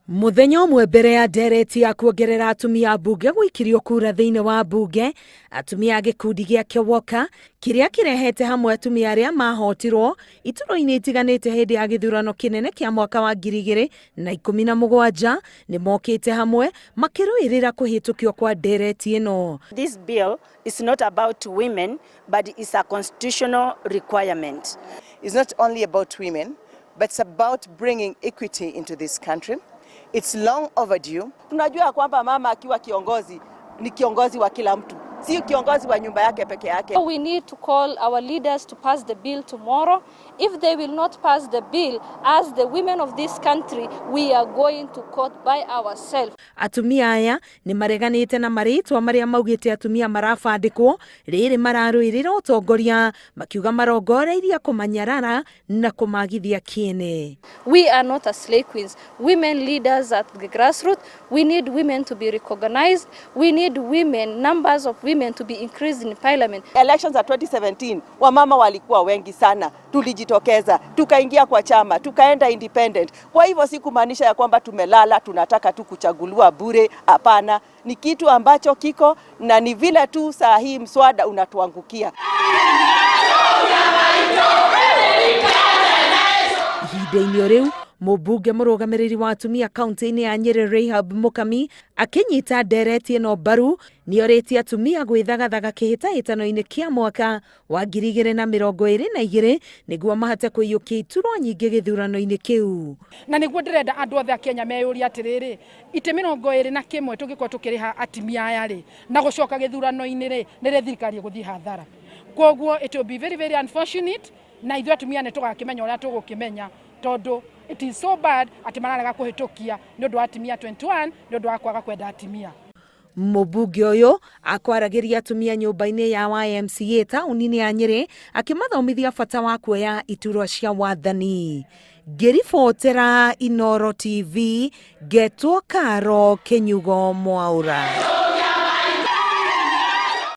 Mũthenya ũmwe mbere ya ndereti ya kuongerera atumia a mbunge gũikirio kura thĩinĩ wa mbunge, atumia a gĩkundi gĩa Kĩwoka kĩrĩa kĩrehete hamwe atumia arĩa mahotirwo iturwa-inĩ itiganĩte hĩndĩ ya gĩthurano kĩnene kĩa mwaka wa 2017 nĩ mokĩte hamwe makĩrũĩrĩra kũhĩtũkio kwa ndereti ĩno. This bill is not about women but it's a constitutional requirement. It's not only about women, but it's about bringing equity into this country. It's long overdue. Tunajua kwamba mama akiwa kiongozi ni kiongozi wa kila mtu, si kiongozi wa nyumba yake peke yake. We need to call our leaders to pass the bill tomorrow. If they will not pass the bill, as the women of this country, we are going to court by ourselves. Atumia aya nĩ mareganĩte na marĩtwa marĩa maugĩte atumia marabandĩkwo rĩrĩ mararũĩrĩra ũtongoria makiuga marongoreirie kũmanyarara na kũmagithia kĩene. We are not as slay queens. Women leaders at the grassroots, we need women to be recognized. We need women, numbers of women to be increased in parliament. Elections za 2017 wamama walikuwa wengi sana, tulijitokeza tukaingia kwa chama tukaenda independent. Kwa hivyo si kumaanisha ya kwamba tumelala tunataka tu kuchaguliwa bure. Hapana, ni kitu ambacho kiko na ni vile tu saa hii mswada unatuangukia. Ihinda-inĩ o rĩu mũmbunge mũrũgamĩrĩri wa atumia kaunti-inĩ ya Nyĩrĩ Rahab Mukami akĩnyita ndereti ĩno mbaru nĩorĩtie atumia gwĩthagathaga kĩhĩtahĩtano-inĩ kĩa mwaka wa 2022 nĩguo mahote kũiyũkia iturwa nyingĩ gĩthurano-inĩ kĩu. Na nĩguo ndĩrenda andũ othe a Kenya meyũrie atĩrĩrĩ, itĩ 21 tũngĩkorwo tũkĩrĩha atimia aya rĩ, na gũcoka gĩthurano-inĩ rĩ, nĩ rĩ thirikari ĩgũthiĩ hathara. Koguo it will be very very unfortunate, na ithuĩ atumia nĩ tũgakĩmenya ũrĩa tũgũkĩmenya, tondũ it is so bad atĩ mararega kũhĩtũkia nĩ ũndũ wa atimia 21, nĩ ũndũ wa kwaga kwenda atimia. Mũmbunge ũyũ akwaragĩria atumia nyũmba-inĩ ya YMCA taũni-inĩ ya Nyĩrĩ akĩmathomithia bata wa kuoya iturwa cia wathani. Ngĩribotera Inooro TV, ngetwo Karo Kĩnyugo Mwaũra.